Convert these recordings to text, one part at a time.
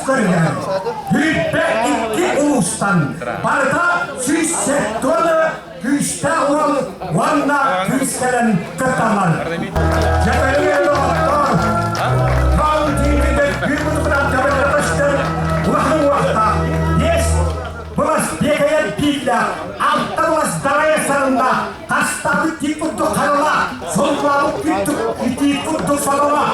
көрүҥэр 22 улуустан барыта 170 күүстээх уол уонна күүс кэлэн кытталлар. Дьэбэлиэ доҕоттор, Баунтиитигэр күн көмөлө көстөр улахан уохтаах биэс былас биэкэйэр бииллээх, алта былас дарайа сарыннаах, тастаабыт тиит курдук харалаах, солбуаабыт тиит курдук соролоох,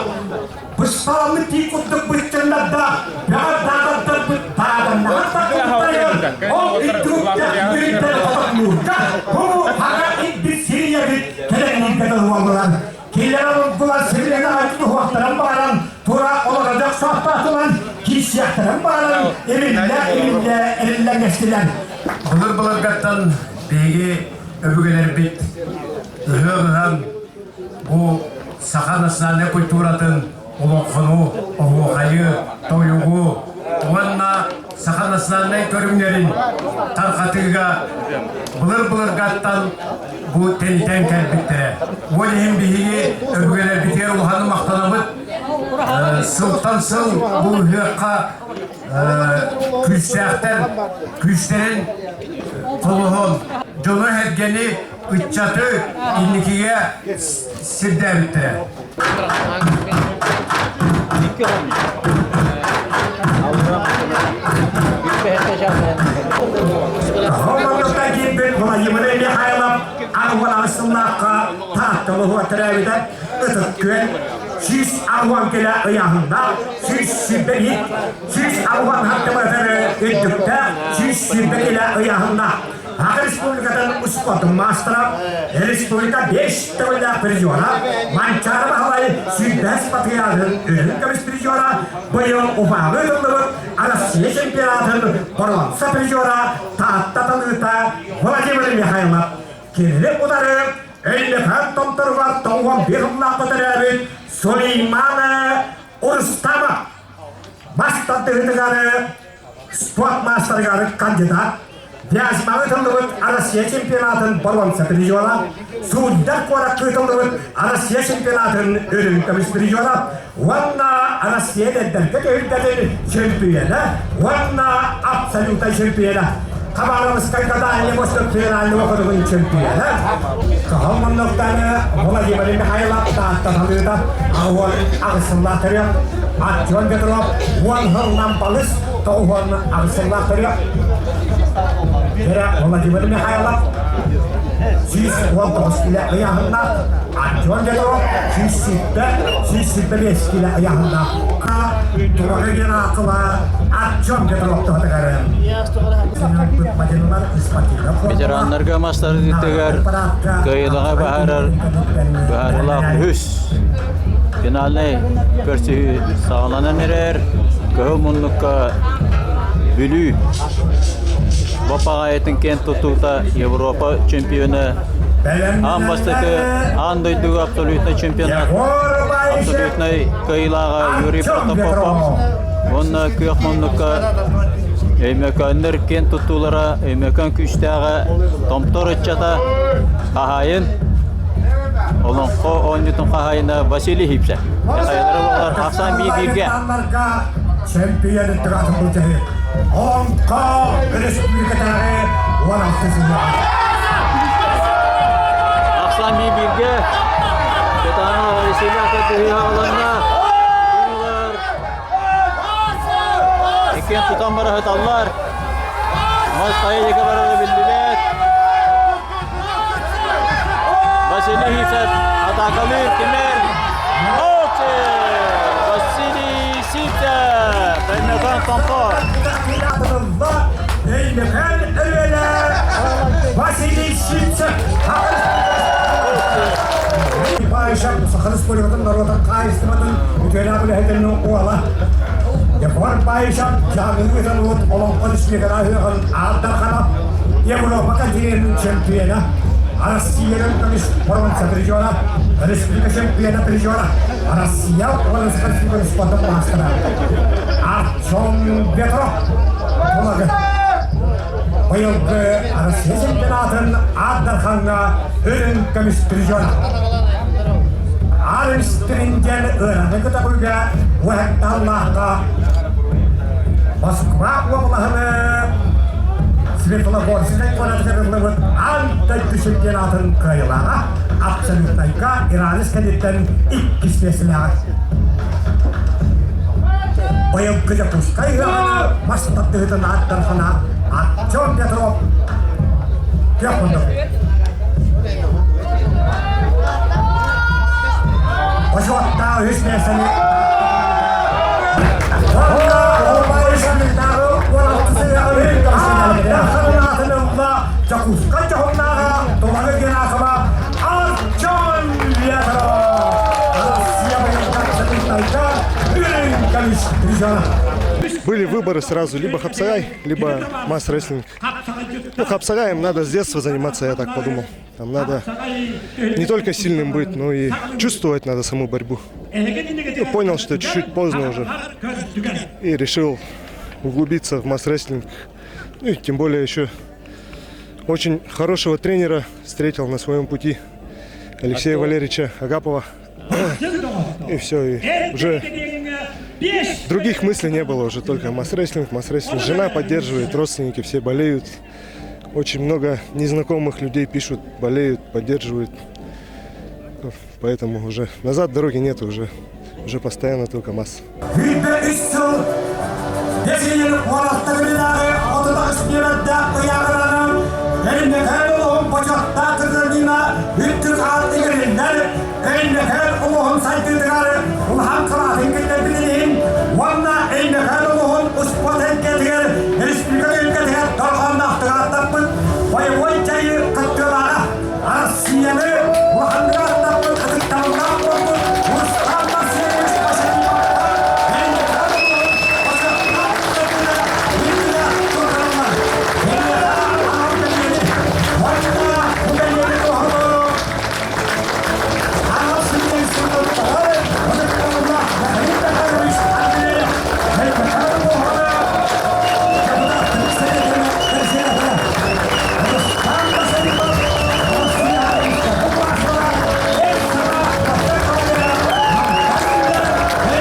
бысталаммыт тиит курдук быччыҥнардаах, бөҕө даадардарбыт дааданнаһар таххыбыттарыгар ол икки үтүрүттэр хотоннуурга бу хара икки сирийэбит кэлэҥнииргэ дылы буоллулар. Кинилэр олордулар сирилэни аҕай туһуохтарын баҕаран, тура олородох саахтаатылар, киирсиэхтэрин баҕаран, имиллэ имиллэ эриллэҥнэстилэр. Былыр-былыргаттан биһиги өбүгэлэрбит ыһыах ыһан бу саха национальнай культуратын олоҥхону, оһуохайы, тойугу уонна саха национальнай көрүҥнэрин тарҕатыыга былыр-былыргаттан бу тэнитэн кэлбиттэрэ. Ол иһин биһиги өбүгэлэрбитигэр улаханнык махтанабыт. Сылтан сыл бу ыһыахха күүстээхтэр күүстэрин холоһон дьону-сэргэни, ыччаты инникигэ сирдээбиттэрэ. Хомоннуктан киирбит Владимир Михайлов арҕалаҕы сыллаахха Таатта улууһугар төрөөбүтэ. Ытык Күөл 160 килэ ыйааһыннаах, 121, 160 хаттыбатары үрдүктээх, 120 килэ ыйааһыннаах. Саха Республикатын успуордун маастара, республика 5 төгүллээх призера, Манчаары Баһылай сүүрбэс патриархын үрүҥ көмүс призера, быйыл Уфаҕа ыытыллыбыт Россия чемпионатын боруонса призера Таатта талыыта Владимир Михайлов. Кинини утары Өймөкөөн томторугар 91 сыллаахха төрөөбүт Сулейман Урустамов мас тардыһыытыгар спорт маастарыгар кандидат, Вязьмаҕа ыытыллыбыт Россия чемпионатын боруонса призера, Судьдар куоракка ыытыллыбыт Россия чемпионатын үрүҥ көмүс призера уонна Россия эдэрдэргэ түһүлгэтин чемпиона уонна абсолютнай чемпиона. Хабаровскайга Дальний Восток федеральный округун чемпиона. Кыһыл муннуктаны Владимир Михайлов Таатта талыыта аҕыс аҕыс сыллаах төрүөх, Артем Петров уон сылынан балыс 98 сыллаах төрүөх. Кэрэ Владимир Михайлов 119 килэ ыйааһыннаах, Артем Петров 120, 125 килэ ыйааһыннаах. Тураҕы диэн аакыла Артем Петров туһатыгар. Ветераннарга мастарытыгар кыайыылаҕа баһарар быһаарыылаах үһүс финальнай көрсүһүү саҕаланан эрэр. Кыһыл муннукка Бүлүү Бапаҕайытын киэн тутуута Европа чемпиона аан бастакы аан дойдуга абсолютнай чемпионат абсолютнай кыайыылааҕа Юрий Протопопов уонна күөх муннукка Өймөкөөннөр киэн туттуулара Өймөкөөн күүстээҕэ Томтор ыччата хаһаайын Олоҥхо оонньуутун хаһаайына Василий Хипсэ. Хайалара буолар ахсаан биир бииргэ. Чемпион атын былдьаһыы. Олоҥхо республикатааҕы 16 сыллааҕы. Ахсаан биир бииргэ. Светлана Василий кыргыһыы аҕаланна. Иккиэн тутан бара сыталлар. Мас хайа диэки барара биллибэт. Василий Сивцев атаакалыыр Тимир. Василий Сивцев! Өймөкөөн Томпор. Өймөкөөн өрүөлэ Василий Сивцев! Саха Республикатын норуотун хаһаайыстыбатын үтүөлээх үлэһитин уола Егор Баишев Дьааҥы ыытан Олоҥхо республиката ыһыаҕын Аан Дархана, Европа континентын чемпиона, Россиянын көмүс боруонса призера, республика чемпиона призера, Россия уонна республика спордун маастара Артем Петров Тулагы быйылгы Россия чемпионатын Аан Дархаҥҥа үрүҥ көмүс призера. Армстринген ыараны кытарыга уһатталлаахха. Москва уобалаһыны Светлогорскай куоратыгар ыллыбыт аан дойду чемпионатын кыайыылааҕа абсолютнайга иранец кэнниттэн иккис миэстэлээҕэ. Быйылгы Дьокуускай ыһыаҕын мас тардыһыытын ааттархана Артем Петров күөх муннук. Бочуоттаах үһүс миэстэни Дьокуускай дьоһуннааҕа Тулагы Герасова Артем Ветров Россия байыаннай үрүҥ көмүс призера. Были выборы сразу, либо Хапсагай, либо масс-рестлинг. Ну, Хапсагаем надо с детства заниматься, я так подумал. Там надо не только сильным быть, но и чувствовать надо саму борьбу. Ну, понял, что чуть-чуть поздно уже. И решил углубиться в масс-рестлинг. Ну и тем более еще очень хорошего тренера встретил на своем пути Алексея Валерьевича Агапова. И все, и уже других мыслей не было уже, только масс-рестлинг, масс-рестлинг. Жена поддерживает, родственники все болеют. Очень много незнакомых людей пишут, болеют, поддерживают. Поэтому уже назад дороги нет уже. Уже постоянно только масс. 23 сыл Бэсиин уолаттарынааҕы 38 нүөмэрдээх ыйааҕынан Өймөкөөн улууһун бочуоттаах гражданина үрдүк аат иҥэриллэр Өймөкөөн улууһун сайдыытыгар улахан кылаатын киллэрбитин иһин уонна Өймөкөөн улууһун успуорт эйгэтигэр республика түһүлгэтигэр дорҕоонноохтук ааттаппыт бойобуой дьайыы кыттыылааҕа Россияны улаханнык ааттаппыт ытыктабыллаах буолбут Руслан Васильевич Васильевтан Өймөкөөн улууһун бочуоттаах гражданина үрдүнэ турараллар. Киниэхэ анал бэлиэни уонна бу бэлиэни туһалыыр анал сүүрдэн ытыктабыллаах Михаил Михайлович Андреев Өймөкөөн улууһун депутаттарын Советын председателэ Руслан Васильев Россия Государство эр санаа бастакы кавалера Мантан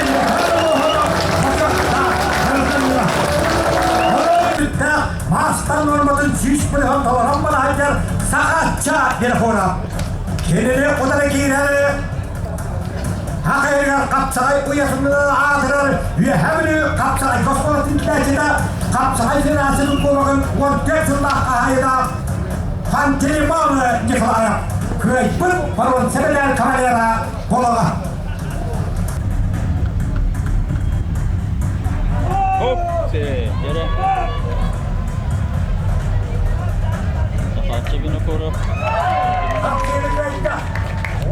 Өймөкөөн улууһун бочуоттаах гражданина. Маастар нуорматын 100% толорон балаһайдар Сахачча Верхоров. Кинини утары киирэр Хахайыгар хапсаҕай уйасынынан аатырар Үөһээ Бүлүү хапсаҕай оскуолатын иитээччитэ, хапсаҕай федерациятын кубогын 14 сыллаах хаһаайына Пантелеймон Николаев кыайбыт боруонса медаль кавалера буолла. Хоп, дьэрэ. Сахааччы Винокуров. Хапсыырыгайда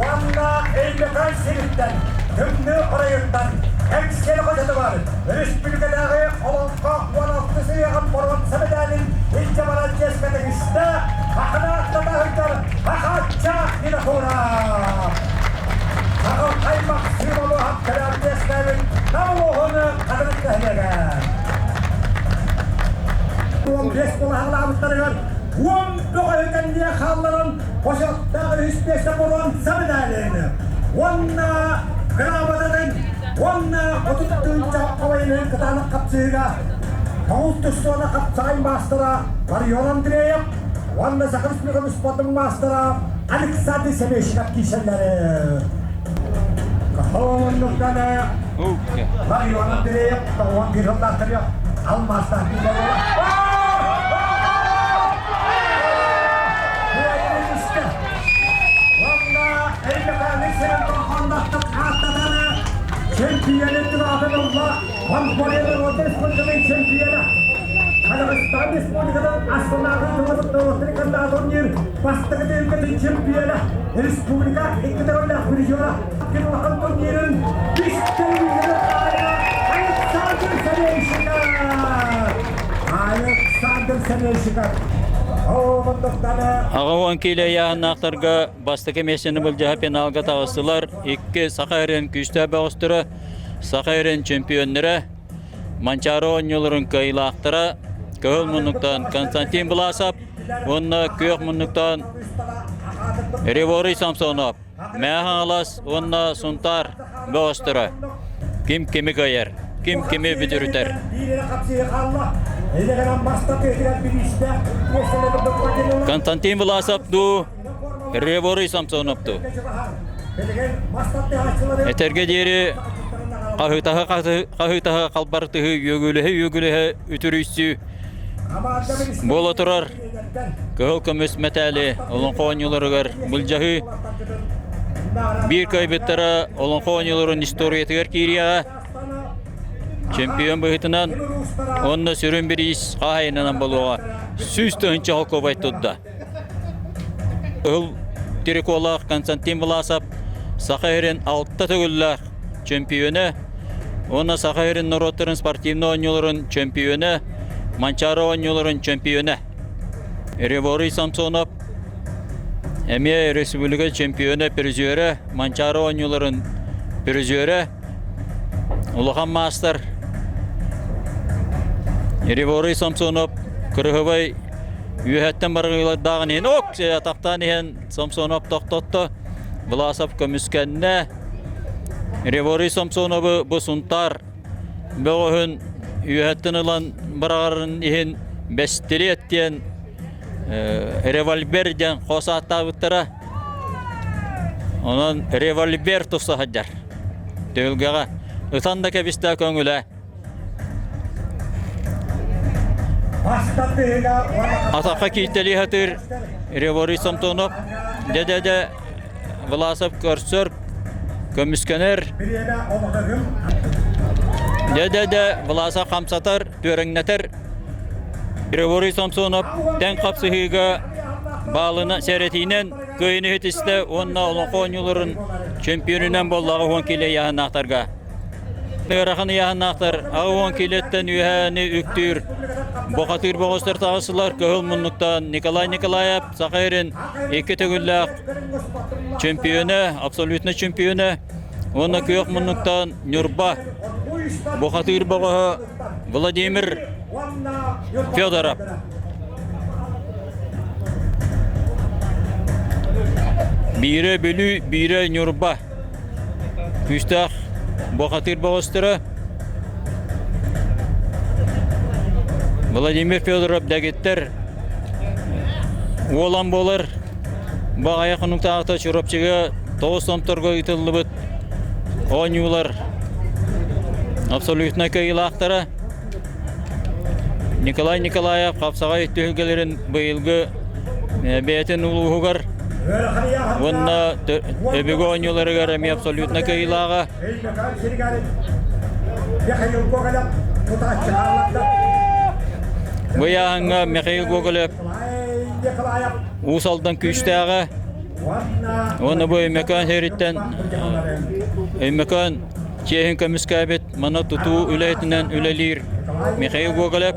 уонна Өймөкөөн сириттэн, Тымныы оройуттан Эҥсиэли хочотугар өрөспүүбүлүкэтээҕи Олоҥхо 16 ыһыаҕын боруонса медалин илдьэ баран чиэскэ тигистэ Хахынааттата сылдьар Хахаачча Винокуров. Саҕалхай Махсыым олуһап кэлэр чиэскээбит Нам улууһун Хатырык нэһилиэгэ. 15 булаһалаабыттарыгар 10 бөҕөһү кэнниэ хаалларан бочуоттаах үһүс миэстэ боруонса медалин уонна грамотатын уонна 30 тыһыынча хабайынын кытаанах хапсыһыыга тоҕус тустууна хапсаҕай маастара Ларион Андреев уонна Саха Республикатын спордун маастара Александр Семещиков киирсэллэр. Кахоннуктаны Ларион Андреев 91 сыллаахтарыгар алмаастаах бииргэ буолла. Уонна Өймөкөөнү сирин дорҕоонноохтук ааттатары чемпионы тураатын ылла Монголия норуотун республикатын чемпиона Казахстан республикатын Астанаҕа норуоттарын кытта турнир бастакы түһүлгэтин чемпиона республика икки төгүллээх призера улахан турнирын үс төгүллээх Александр Савельщиков Александр Савельщиков Аҕа киилэ ыйааһыннаахтарга бастакы миэстэни былдьаһа пеналга таҕыстылар. Икки Саха эрэн күүстээх бөҕөстөрө, Саха эрэн чемпионнара, Манчаары оонньууларын кыайыылаахтара Кыһыл муннуктан Константин Власов уонна Күөх муннуктан Реворий Самсонов, Мэҥэ Хаҥалас уонна Сунтаар бөҕөстөрө. Ким кими кыайар? Ким Ким кими бүдүрүтэр? Константин Власов дуу, Реворий Самсонов дуу? Этэргэ диэри хаһыытаһы хаһыытаһы халбартыһы үөгүлэһэ үөгүлэһэ үтүрүйсүү буола турар. Кыһыл көмүс мэтээли олоҥхо оонньууларыгар былдьаһыы биир кыайбыттара олоҥхо оонньууларын историятыгар киириэҕэ. Чемпион быһыытынан уонна сүрүн бириис хаһаайынынан буолуоҕа 100 000 холкуобай турда. Кыһыл триколаах Константин Власов Саха сирин алта төгүллээх чөмпүйүөнэ уонна Саха сирин норуоттарын спортивнай оонньууларын чөмпүйүөнэ, Манчаары оонньууларын чөмпүйүөнэ. Реворий Самсонов эмиэ республика чемпиона, призерэ, Манчаары оонньууларын призерэ, улахан маастар Реворий Самсонов кырыһыбай үөһэттэн барыгылардааҕын иһин ок атахтаан иһэн Самсонов тохтотто. Власов көмүскэннэ. Реворий Самсоновы бу Сунтаар бөҕөһүн үөһэттэн ылан быраҕарын иһин бэстилиэт диэн револьвер диэн хос ааттаабыттара. Онон револьвер туста сылдьар. Түһүлгэҕэ ытан да кэбистэ көҥүлэ. Атахха кииртэлии сатыыр Реворий Самсонов дэ-дэ-дэ Власов көрсөр, көмүскэнэр. Дэ-дэ-дэ Власов хамсатар, түөрэҥнэтэр. Реворий Самсонов тэҥ хапсыһыыга баалына сэрэтиинэн кыайыны иһитистэ уонна олоҥхо оонньууларын чемпионунан буоллаҕа уон киилэ ыйааһыннаахтарга. Ыарахан ыйааһыннаахтар 80 киилэттэн үөһээни үктүүр бухатыыр боҕустар таҕыстылар. Кыһыл муннуктан Николай Николаев Саха сирин икки төгүллээх чемпиона, абсолютно чемпиона уонна күөх муннуктан Ньурба бухатыыр боҕоһо Владимир Федоров. Биирэ Бүлүү, биирэ Ньурба. Күүстээх бухатыыр боҕустара Владимир Федоров дэгиттэр уолан буолар. Бу аҕыйах хонуктааҕыта Чурапчыга тоҕус томторго ыытыллыбыт оонньуулар абсолютнай кыайыылаахтара Николай Николаев хапсаҕай түһүлгэлэрин быйылгы бэйэтин улууһугар уонна өбүгэ оонньууларыгар эмиэ абсолютно кыайыылааҕа. Бу ыйааһыҥҥа Михаил Гоголев Уус Алдан күүстээҕэ уонна бу Өймөкөөн сириттэн Өймөкөөн чиэһин көмүскээбит манна тутуу үлэһитинэн үлэлиир Михаил Гоголев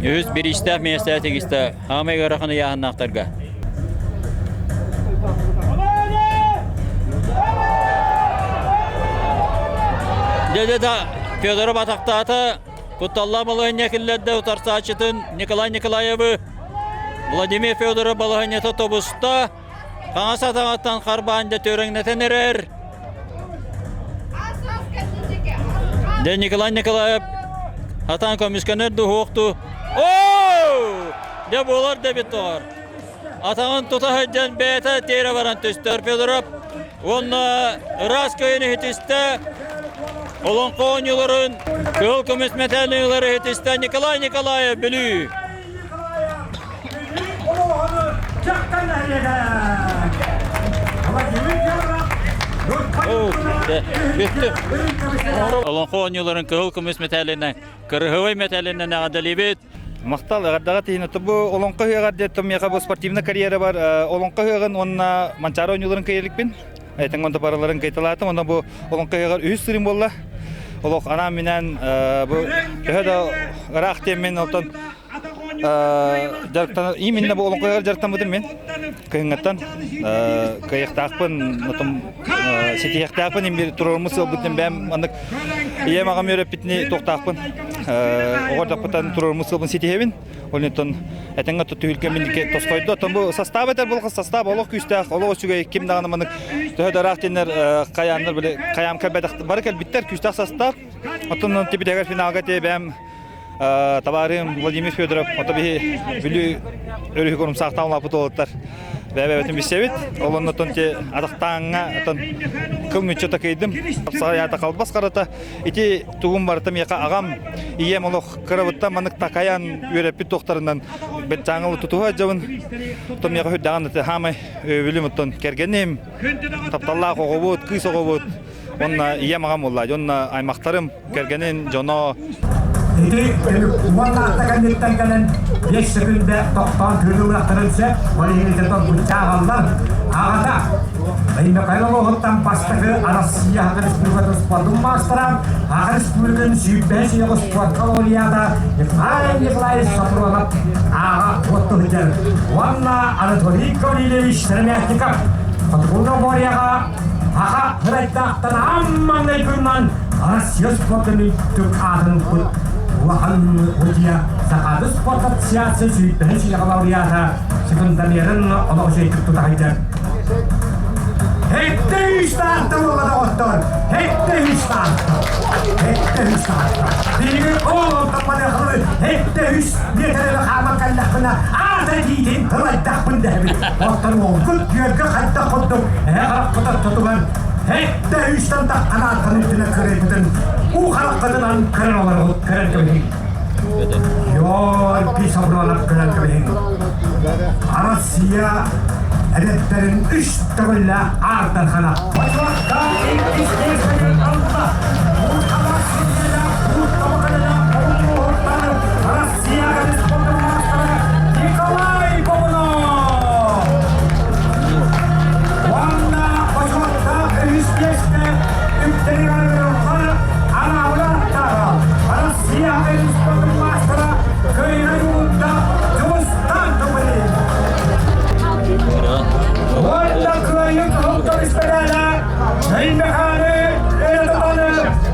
үһүс бириистээх миэстэ тигистэ хаамай ыарахан ыйааһыннаахтарга. Дьэ-дьэ Федоров атахтаата кутталлаах балаһыанньа киллэрдэ утарсааччытын Николай Николаевы Владимир Федоров балаһыанньата тобуста Хаҥас атаҕыттан харбаан дьэ түөрэҥнэтэн эрэр. Дьэ Николай Николаев атаан көмүскэнэр дуһуохту. Оо! Дьэ буолар да эбит доҕор. Атаҕын тута сылдьан бэйэтэ тиэрэ баран түстэр Федоров. Уонна ыраас көйөн иһитистэ. Олоҥхо оонньууларын кыһыл көмүс мэтээлин ылар иһитистэ Николай Николаев Бүлүү. Бүттү. Олоҥхо оонньууларын кыһыл көмүс мэтээлинэн, кырыһыбай мэтээлинэн эҕэрдэлиибит. Махтал, эҕэрдэҕэ тиийин. Бу олоҥхо ыһыаҕар диэттим, миэхэ бу спортивная карьера бар. Олоҥхо ыһыаҕын уонна Манчаары оонньууларын кыайа иликпин. Этиҥ онто барыларын кыайталаатым. Онно бу олоҥхо ыһыаҕар үһүс сырыым буолла. Олох анаан-минээн бу төһө да ыраах диэммин, онтон. Дьарыктан именно бу олоҥхоһугар дьарыктаммытым мин кыһыҥҥыттан кыайыахтаахпын отум ситиһиэхтээхпин им туруоруммут сыалбытын бэйэм маннык ийэм аҕам үөрэппитини туохтаахпын оҕо эрдэхпиттэн туруоруммут сыалбын ситиһэбин ол онтон этэҥҥэ түһүлгэм инники тосхойдо оттон бу састаап этэр булха састаап олох күүстээх олох үчүгэй ким даҕаны маннык төһө да ыраах диэннэр хайааннар били хайаам кэлбэтэх бары кэлбиттэр күүстээх састаап оттон тибитэгэр финалга тиэ бэйэм Табаарым Владимир Федоров, ото биһи Бүлүү өрүһү курумсаахтаан улааппыт уолаттар бэйэ-бэйэбитин билсэбит. Ол оннуттан те атахтааҥҥа отон кыл мүччү такыйдым. Саҕайаата халбас харата. Ити тугум барыта миэхэ аҕам, ийэм олох кырабыттан маннык такайан үөрэппит туохтарынан бэттээҥҥэ тутуһа дьабын. Оттон миэхэ үрдэҕин хаамай өйөбүлүм оттон кэргэним, тапталлаах оҕобут, кыыс оҕобут, уонна ийэм аҕам буолла, уонна аймахтарым кэргэнин дьоно Ити уоннаахта кэнниттэн кэлэн биэс сөкүндэ тохтоон тыырыллыахтарын сөп, ол иһин ити торгучча аҕаллар. Аҕата Михаил Олоһуттан бастакы Арассыыйа Саха Республикатын спордун маастара, Саха Республикатын сүүрбэһис үйэҕэ спортка лауреата Николай Николаевич Сапронов ааҕа уоттуһутар уонна Анатолий Гаврильевич Сыромятников Хотугу Боряҕа Аха ырайдаахтан аан маҥнайгынан Россия спортын үрдүк аатын ылбыт улахан судья Сахаты спорт ассоциация сүүрбэһис үйэҕэ лауреата секундомерын олох үчүгэйдик тута сылдьар. Һэттэ үс таатта буолла доҕоттор! Һэттэ үс таатта! Һэттэ үс таатта! Биһиги ол онтон һэттэ үс миэтэрэлэ хааман кэллэхпинэ аата диитин тылайдахпын дэһэбит. Оттон уолгут күөлгэ хайдах курдук эһэ харахпытын тутугар һэттэ үстэн тахханааттан үрдүнэ кырыйбытын уу хараххытынан көрөн олорбут көрөн кэбиһиҥ. Георгий Савронов көрөн кэбиһиҥ. Россия эрэттэрин үс төгүллээх аардархана. Россия Николай Бобунов! Уонна бочуоттаах үһүс миэстэ үктэнигэр анаабыла Россия спортун маастара Кыайыы уунда Дьулустаан Туприн! Уонна кыайыы кыһыл көмүс мэдээлэ Өймөкөөнү өрө тутаны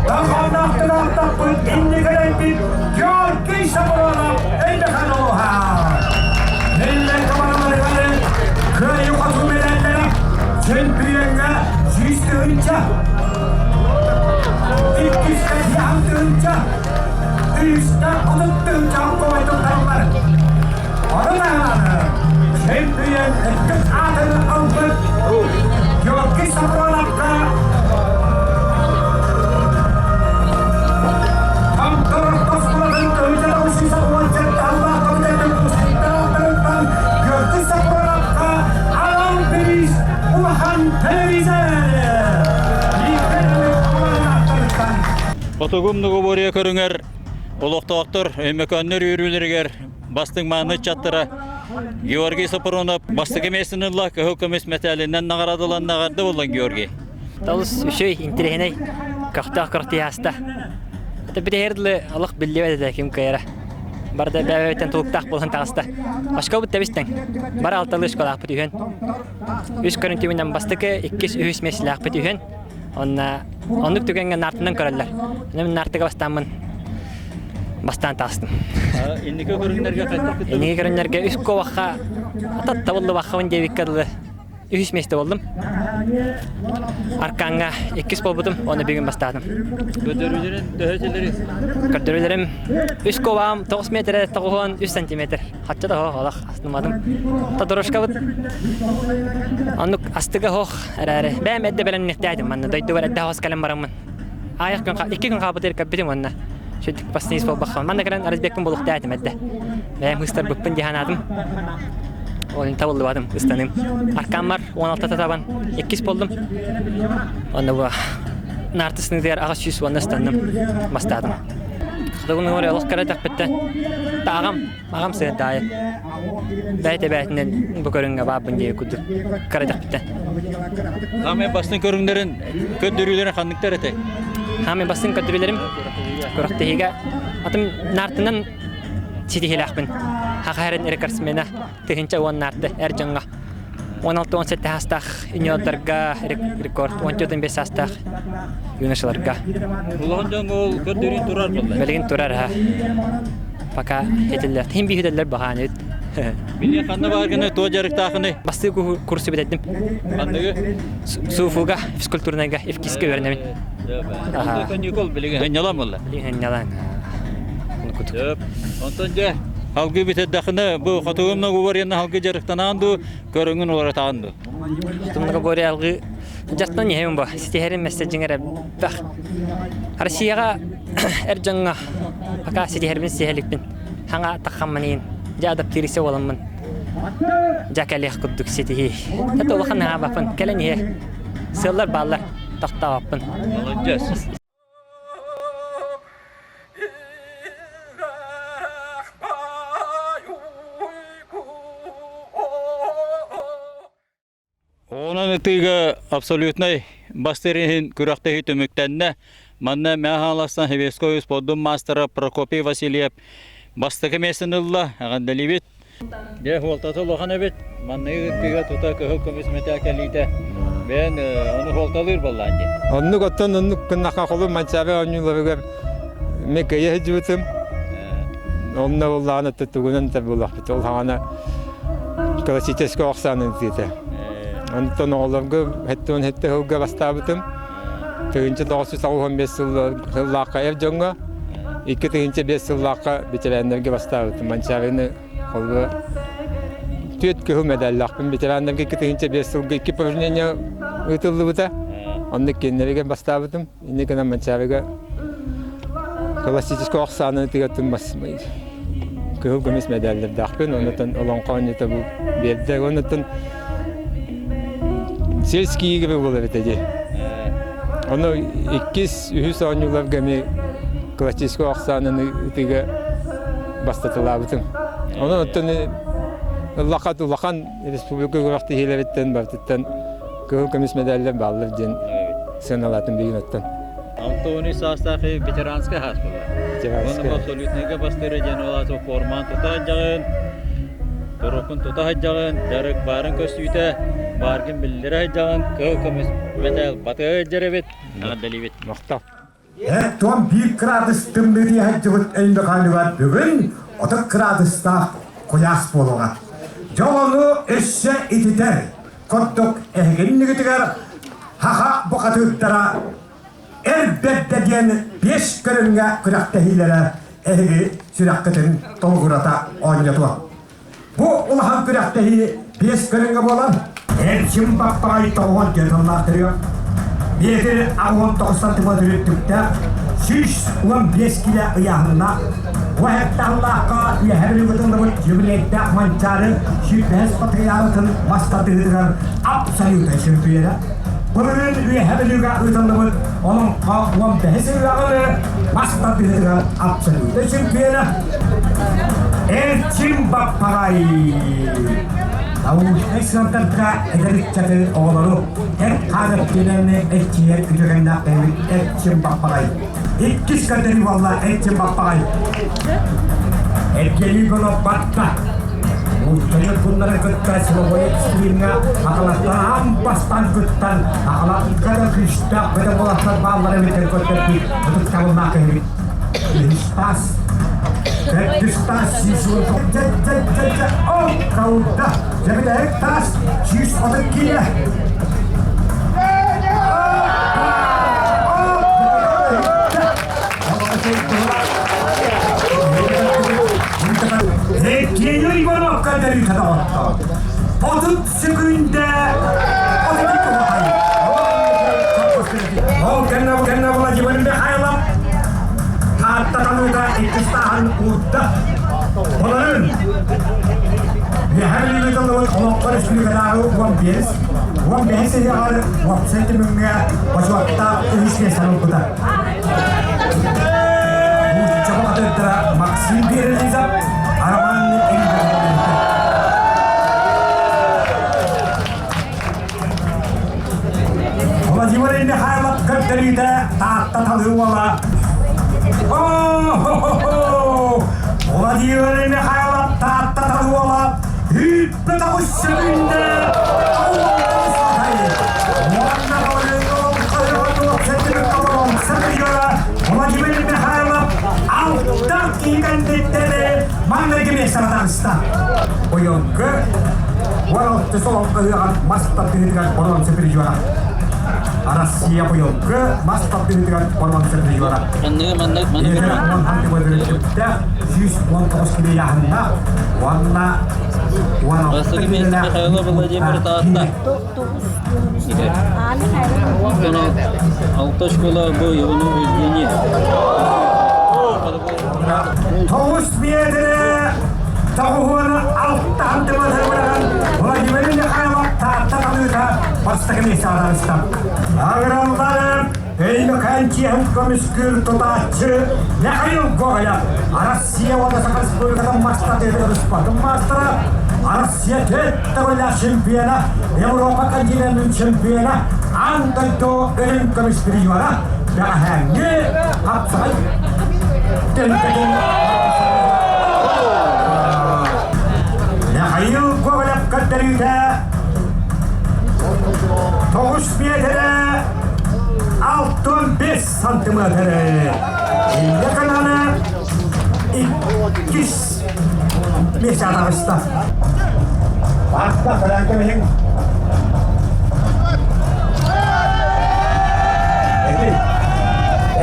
Таханаахтынаахтаппыт инникилэрбит Георгий Сапронов Өймөкөөн улууһа. Биллэн командаларыгар кыайыы хоту мэдээллэрэ чемпиоҥҥа 100 тыһыынча, 250 тыһыынча, 330 тыһыынча туттарыллар. Ону таһынан чемпион үрдүк аатын ылбыт Георгий Сафроновка Томтор оскуолатын көһүтэ 317 аллаах комитетын выпускниктарыттан Георгий Сафроновка анал бириис улахан телевизор! Хотугу Многоборье көрүҥэр олохтоохтор Өймөкөөннөр үөрүүлэригэр бастыҥ мааны ыччаттара Георгий Сопрунов бастакы миэстэни ылла, кыһыл көмүс мэтээлинэн наҕараадаланна. Эҕэрдэ буоллун, Георгий. Талыс үчүгэй, интэриэһинэй, көхтөөх күрэхтэһии Это бүтэһэр дылы олох биллибэт этэ ким кыайара. Барда бэйэбиттэн тулуктаах буолан таҕыста. Очко тэбистең. Бары алталыы очколаахпыт үһүөн. Үс көрүн түмүнэн бастакы, иккис, үһүс миэстэлээхпит үһүөн. Онна оннук түгэҥҥэ наартынан көрөллөр. Мен наартыга бастааммын бастаан таҕыстым. Инники көрүҥнэргэ хайдах кыттыбыт? Инники көрүҥнэргэ үс куобахха табыллыбаххабын диэбиккэ дылы үһүс миэстэ боллум. Аркаҥҥа иккис буолбутум, уонна бүгүн бастаатым. Көрдөрүүлэрин төһө Көрдөрүүлэрим үс куобаҕым 9 метр 93 сантиметр. Хачча да хоох олох астымматым. Тодорошкабыт оннук астыга хоох эрээри бэйэм эрдэ бэлэмниэхтээтим манна дойдубар эрдэ хос кэлэн бараммын. Аайах күн икки күн хаалбытыгар кэлбитим уонна сүрдүк бастыыс буолбахха. Манна кэлэн разбекпын булуохтаатым эрдэ. Бэйэм хыстарбыппын дии санаатым. Ол табыллыбатым, ыстаным. Аркаммар 16 табан иккис болдум. Онно бу наартысыныгар аҕыс сүүс уонна ыстанным, бастаатым. Хотугу олох кыра тэхпиттэн аҕам, аҕам сыһыардаайы. Бэйэтэ бэйэтинэн бу көрүҥҥэ баабын диye курдук кыра тэхпиттэн. Хаамай бастыҥ көрүҥнэрин көрдөрүүлэрин ханныктар этэй? Хаамай бастыҥ көрдөрүүлэрим күрэхтэһиигэ атым наартынан ситиһиилээхпин. Саха сирин рекордсмена 1014 эр дьоҥҥо. 16-17 саастаах юниордарга рекорд, 14-15 саастаах юношаларга. Улахан дьоҥҥо ол көрдөрүү турар буолла. Билигин турар ха. Пока этиллэр. Хин биһүдэллэр баһаан эбит. Били ханна бааргыны туо дьарыктаахыный? Бастыы курсу бүтэрдим. Ханныгы? Суфуга, физкультурнайга, ифкискэ үөрэнэбин. Аха. Каникул билигин хынньалан буолла. Билигин хынньалан. Сөп. Онтон дьэ халгы бүтэрдэххинэ бу хотугу многоборьены халгы дьарыктанаан дуу, көрүҥүн уларытаан дуу? Многоборье алгы дьарыктан иһэбин бу. Ситиһэрим месте дьиҥэр элбэх. Россияҕа эр дьоҥҥо пока ситиһэрбин сиһэликпин. Хаҥа таххаммын дьэ адаптируйся буоламмын. Дьэ кэлиэх курдук ситиһии. Это улахан аабаппын. Кэлэн иһэ. Сыаллар бааллар. Тохтообоппун. Молодец. Онон ытыыга абсолютнай бастыыр иһин күрэхтэһии түмүктэннэ. Манна Мэҥэ Хаҥаластан Хевесской спордун маастара Прокопий Васильев бастакы миэстэни ылла. Эҕэрдэлиибит. Дьэ, суолтата улахан эбит. Манныгы ытыыга тута кыһыл көмүс мэтээл кэлиитэ бэйэн ону суолталыыр буоллаан дии. Оннук оттон оннук гыннахха холу Манчаары оонньууларыгар мен кыйа сылдьыбытым. Онно буоллаҕына тугунан да буолуохпут. Ол хаҕана классическай ох саанын ытыыта. Онтон оҕолорго 77 сылга бастаабытым. 1995 сыллаахха эр дьоҥҥо, 2005 сыллаахха ветераннарга бастаабытым. Манчаарыны холбо түөрт кыһыл медаллаахпын. Ветераннарга 2005 сылга икки упражнение ыытыллыбыта. Онно кинилэргэ бастаабытым. Инньэ гынан Манчаарыга классическай ох саанын ытыгар кыһыл көмүс медаллардаахпын. Оннуттан олоҥхо оонньуута бу биэрдэ. Оннуттан сельские игры буолар этэ дии. Ону иккис, үһүс оонньууларга эмиэ классическай ох саанын ытыыга бастатылаабытым. Онон оттон улахан улахан республика күрэхтэһиилэриттэн барытыттан кыһыл көмүс медаллар бааллар диэн сыаналаатым бүгүн оттон. 63 саастаах ветеранскай хаас буолар. Ветеранскай. Уонна абсолютныйга бастыыры диэн ол аата формаан тута сылдьаҕын, туруккун тута сылдьаҕын, дьарык баарын көстүүтэ, бааргын биллэрэ сылдьаҕын, кыһыл көмүс мэтээл батыһа сылдьар эбит, эҕэрдэлиибит. Махтал. Эт-туом биир кыраадыс тымныытыйа сылдьыбыт Өймөкөөнүгэр бүгүн 30 кыраадыстаах куйаас буолуоҕа. Дьол ону өссө ититэр курдук эһигиннигитигэр Хаха бухатыырдара Эр бэрдэ диэн биэс көрүҥҥэ күрэхтэһиилэрэ эһиги сүрэххитин толугурата оонньотуо. Бу улахан күрэхтэһии биэс көрүҥҥэ буолар. Эрчим Баппаҕай тоҕуон диэн тыллаах төрүөх. Метр 69 сантиметр үрдүктээх, 115 килэ ыйааһыннаах, Уһэтталлаахха үөһэ ытыллыбыт юбилейдаах Манчаары 105 патриархын мас тардыһыытыгар абсолютнай чөмпүйүөнэ. Былырыын Үөһэ Бүлүүгэ ыытыллыбыт Олоҥхо 15 ырыаҕын мас тардыһыытыгар абсолютнай чөмпүйүөнэ Эрчим Баппаҕай. Научнай сыантарга эдэр ыччаты оҕолору эт-хаан өттүнэн эрчийэр үтүгэннээх бэйэбит Эрчим Баппаҕай. Иккис көрдөрүү буолла Эрчим Баппаҕай. Эргийии гоноппатта. Нуучча куннары кытта силовой экстримҥа акалаттан аан бастаан кыттан, акалатка да күүстээх бөдөҥ уолаттар бааллар эбитин көрдөрбүт ытыктабыллаах киһибит. Үһүс таас. Төрдүс таас сүүс Ол калда. Дьэбилэһик таас 130 киилэ. Евгений Иванов көрдөрүүтэ доҕотто. 30 секүндэ Ол кэннэ кэннэ Владимир Михайлов Таатта талыыта иккис тааһын уурда. Олорун Үөһээ Бүлүү Олоҥхо Республикатааҕы 15, 15 ыһыаҕар уопсай түмүҥҥэ бочуоттаах үһүс миэстэни ылбыта. Нуучча бухатыырдара Максим Березов, Роман Ильин Владимир Михайлов көрдөрүүтэ Таатта талыы уола. Владимир Михайлов Таатта. 9 sekünde Владимир Михайлов алтан киигэнниттери маҥнайгы миэстэҕэ таҕыста. Быйылгы 16 солоҥкоһыаҕар мас тардыһыытыгар боруонса призера. Россия быйылгы мас тардыһыытыгар боруонса призера. Ийэтэ уон хантыбыдыры түптээх 119 кило ыйааһыннаах уонна 16 килолаах Михайлов Владимир Таатта. Алта школа бу Иванов Евгений. Тоҕус биэдэрэ тоҕуһуона алта хантыбыдыры быраҕан Владимир Михайлов Таатта талыыта бастакы миэстэҕэ таҕыста. Аграллары Өймөкөөн чиэһин көмүскүүр тутааччы Михаил Гоголев Россия уонна Саха Республикатын мастатыытын спортун маастара, Россия төрт төгүллээх чемпиона, Европа континенын чемпиона, аан дойду үрүҥ көмүс призера, бэҕэһээҥҥи хапсаҕай түһүлгэтин Михаил Гоголев көрдөрүүтэ 9 миэтэрэ 65 сантиметры. Инде кананы иккис миэстэ таҕыста. Барта көрөн кэбиһиҥ.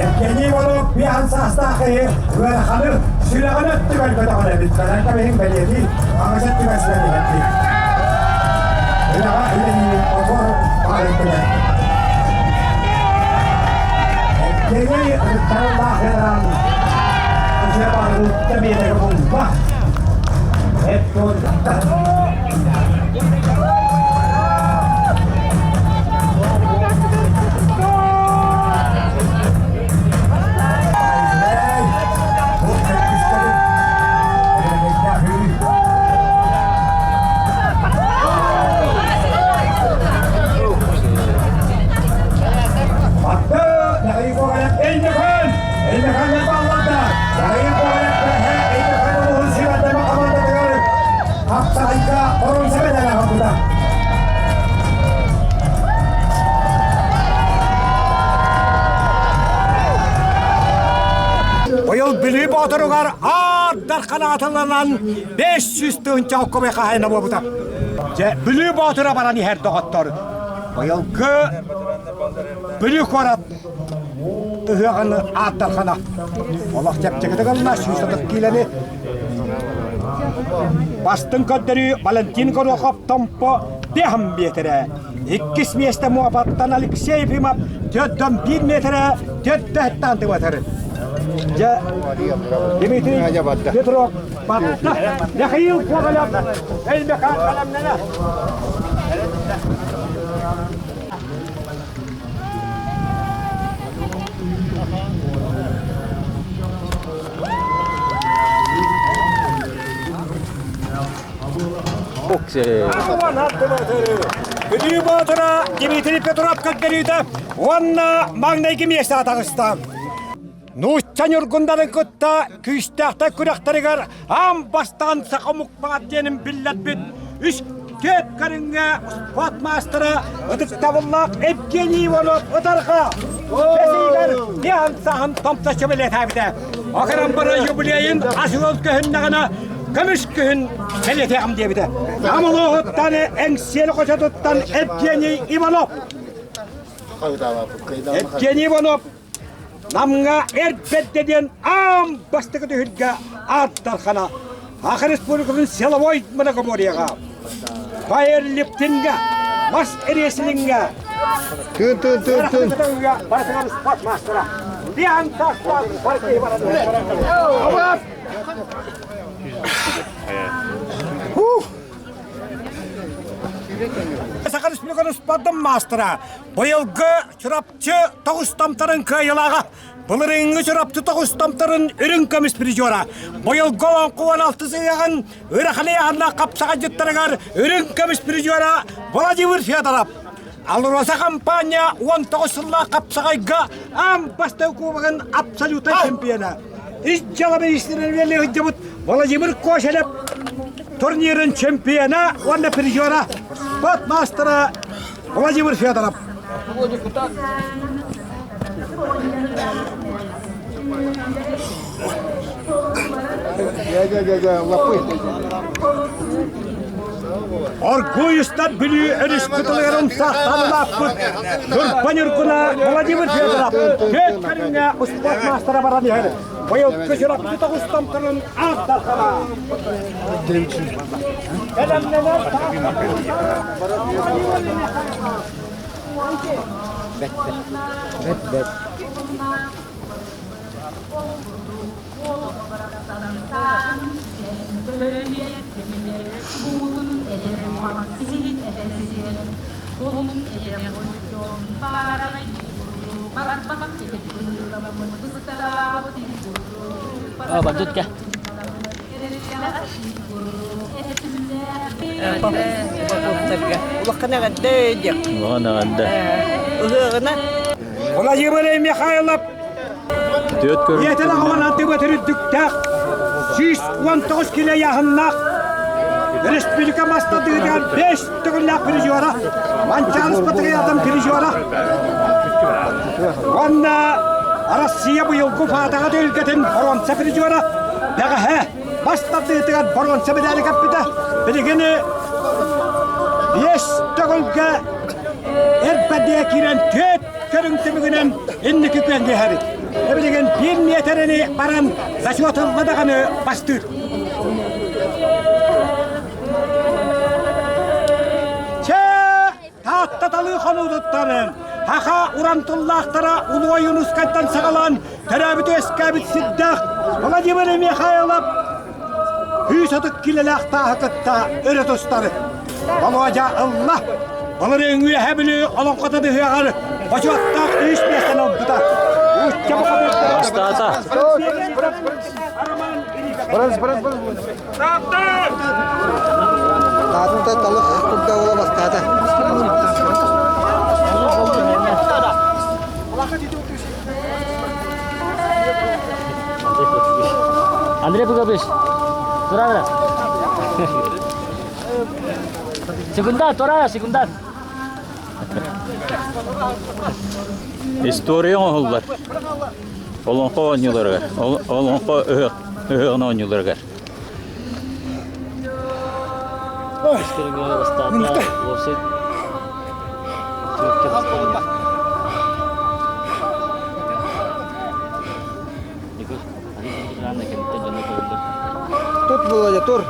Евгений Волок биһан саастаах киһи ыараханы сүрэҕин өттүгэр көтөҕөр эбит. Көрөн кэбиһиҥ бэлиэтии, аҥас өттүгэр сүрэҕин Үлэҕэ үлэлиир отор баарын билэр. Евгений ытыктарылаах ыаран, Ыча биэтэгэ булба. Быйыл Бүлүү Боотуругар аар дархан аатыланан 500 тыһыынча оккобай хаһайына буолбута. Дьэ, Бүлүү Боотура баран иһэр доҕоттор. Быйылгы Бүлүү куорат ыһыаҕын ааттархана. Олох чэпчэкитик ылла 130 киилэни. Бастыҥ көрдөрүү Валентин Горохов Томпо 5 миэтэрэ. Иккис миэстэ Муопаттан Алексей Ефимов 401 миэтэрэ 4 сантиметр. Дьэ, Дмитрий Петров батта. Михаил Ковалев Элбекан калемнена. Бүлүү Боотура Дмитрий Петров көрдөрүүтэ уонна маҥнайгы миэстэҕэ таҕыста. Нуучча ньургундарын кытта күүстээхтэр күрэхтэригэр аан бастаан саха омук баар диэнин биллэрбит үс түөрт көрүҥҥэ спорт маастара ытыктабыллаах Евгений Иванов ытарҕа бэсиигэр биһан саһын томточу бэлиэтээбитэ. Окран бара юбилейын асылын көһүннэҕинэ көмүс күһүн бэлиэтиэҕим диэбитэ. Нам улууһуттан Эҥсиэли хочотуттан Евгений Иванов. Евгений Иванов Намҥа эр бэрдэ диэн аан бастакы түһүлгэ ааттархана Саха Республикатын силовой многоборьеҕа, пауэрлифтингэ, мас рестлингэ, Тыын, тыын, тыын, тыын. барытыгар спорт маастара. Биан тастан партия Саха Республикатын спордун маастара быйылгы Чурапчы тоҕус тамтарын кыайылааҕа Былырыыҥҥы Чурапчы тоҕус томторун үрүҥ көмүс призера, быйылгы олоҥхо уон алтыс ыйаҕын ыарахан ыйааһыннаах хапсаҕайдьыттарыгар үрүҥ көмүс призера Владимир Федоров. Алроса компания 19 сыллаах хапсаҕайга аан бастакы кубогын абсолютнай чемпиона. Ис дьыала министрин үлэлии сылдьыбыт Владимир Кошелев. турнирын чемпиона уонна призера спорт маастара Владимир Федоров. Оргуйустан Бүлүү өрүс кытылыгарын саахталааппыт Ньурба Ньургуна Владимир Федоров түөрт көрүҥҥэ успуорт маастара баран иһэр. Быйыл күсүрапчы тоҕустан турун ааттархана. Бэлэмнэнэр Бэт бэт. Бэт бэт. Бандутка. Улахан эҕэрдэ диэх. Улахан эҕэрдэ. Ыһыаҕына. Владимир Михайлов Түөрт көрүҥ. Ийэтин аҕаман антыбат үрдүктээх 119 кило ыйааһыннаах республика мастадыытыгар 5 төгүллээх призера, Манчаары патриотын призера уонна Россия быйылгы Фатаҕа түһүлгэтин боруонса призера бэҕэһээ бас тардыытыгар боруонса медали кэппитэ. Билигин 5 төгүлгэ эр бэрдиэ киирэн түөрт көрүҥ түмүгүнэн инники күөҥҥэ иһэбит. Билигин биир миэтэрэни баран зачетылла даҕаны бастыыр. Чэ, Таатта талыы хонуутуттан Хаха уран тыллаахтара Улуу Ойуунускайтан саҕалаан төрөөбүт-үөскээбит сирдээх Владимир Михайлов 130 килэлээх тааһы кытта өрө тустар. Болуодьа ылла. Былырыын Үөһээ Бүлүү олоҥхото ыһыаҕар бочуоттаах үс миэстэни ылбыта. Бастаата. Таатынта талых курда ола бастаата. Андрей Пугабыш, тура Секунда, тура, секунда. История оҥоһуллар. Олоҥхо оонньууларыгар, олоҥхо ыһыаҕын оонньууларыгар. Тут, Володя, тур.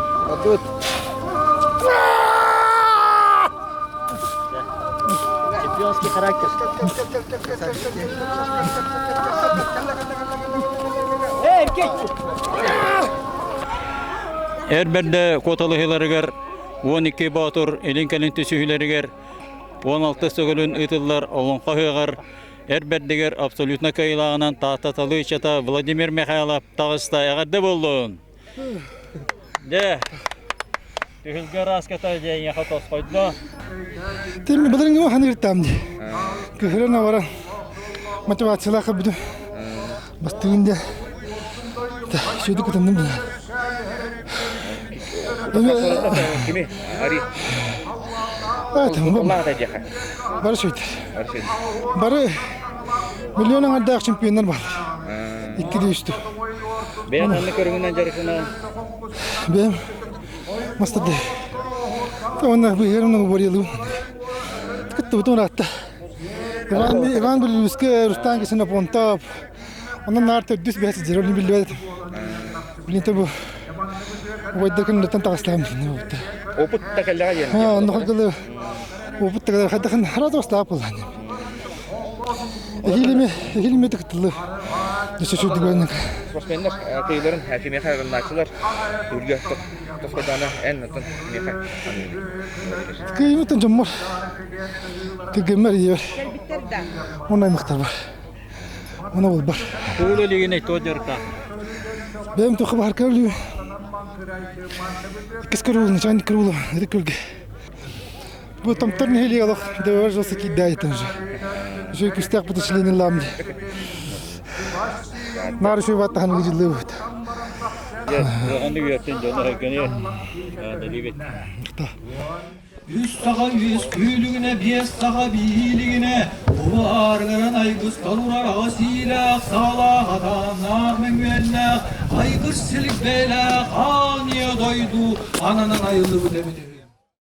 Тут. Чемпионский характер. Эр бэрдэ куоталаһыыларыгар 12 боотур илин-кэлин түсүһүүлэригэр 16 сөгүлүн ыытыллар Олоҥхо ыһыаҕар эр бэрдигэр абсолютно кыайыылааҕынан Таатта талыы Владимир Михайлов таҕыста. Эҕэрдэ буоллун! Дьэ, түһүлгэ ырааската дьэ эйиэхэ тосхойдо. Тим былырыҥҥы ханыыртаам дии. Кыһыран авара мотивациялаах бүтүн бастыгын дьэ сүөдү кытынным дии. Кими? Ари. Бары сөйтер. Бары миллион аҥардаах чемпионнар баалар. Икки де үстү. Бэйэн ханна көрүҥүнэн дьарыктанан? Бэйэм мастарды. Уонна быһыарым борелым. Кыттыбытым ыраатта. Иван Иван Бүлүүскэ, Рустам Ксенофонтов. Онон наар төрдүс бэс дьеролин биллибэт. Блин, бу убайдар күннэртэн таҕыстаҕым дии. Опыт та кэллэҕэ диэн. Аа, онно кылы опыт та кэллэҕэ хайдахын хара таҕыстаах буоллаан. Эһиилими эһиилими кыттылы. Өссө сүрдүгүнүк. Спортсменнар кыйыларын кимиэхэ арыннааччылар үргэ тосхойдаана эн оттон кимиэхэ Кыйымытын дьоммор кыргыммар ийэбэр. Уонна аймахтарбар. Уна булбар. Тугу илигинэй туох дьарыктаах? Бэйэм туохха баһар көрүлүү. Иккис көрүүлүн, начальник көрүүлү, ытык көлгө. Бу томтор нэһилиэгэ олох ДВР жолса киирдэ айтан же. Үчүгэй күстээх бу членин лаам ди. Наар үчүгэй баттахан ыгыдьыллыы бут. Улаханнык үөртүн дьону эһэргэни дэлибит. Үс саха үс күүлүгүнэ, биэс саха биилигинэ, убааргарын айгыстан урар аҕа сиилээх, саалаах, атааннаах, мөҥүөннээх, айгыр силик бэйэлээх аан ийэ дойду ананан айыллыбыт эбит.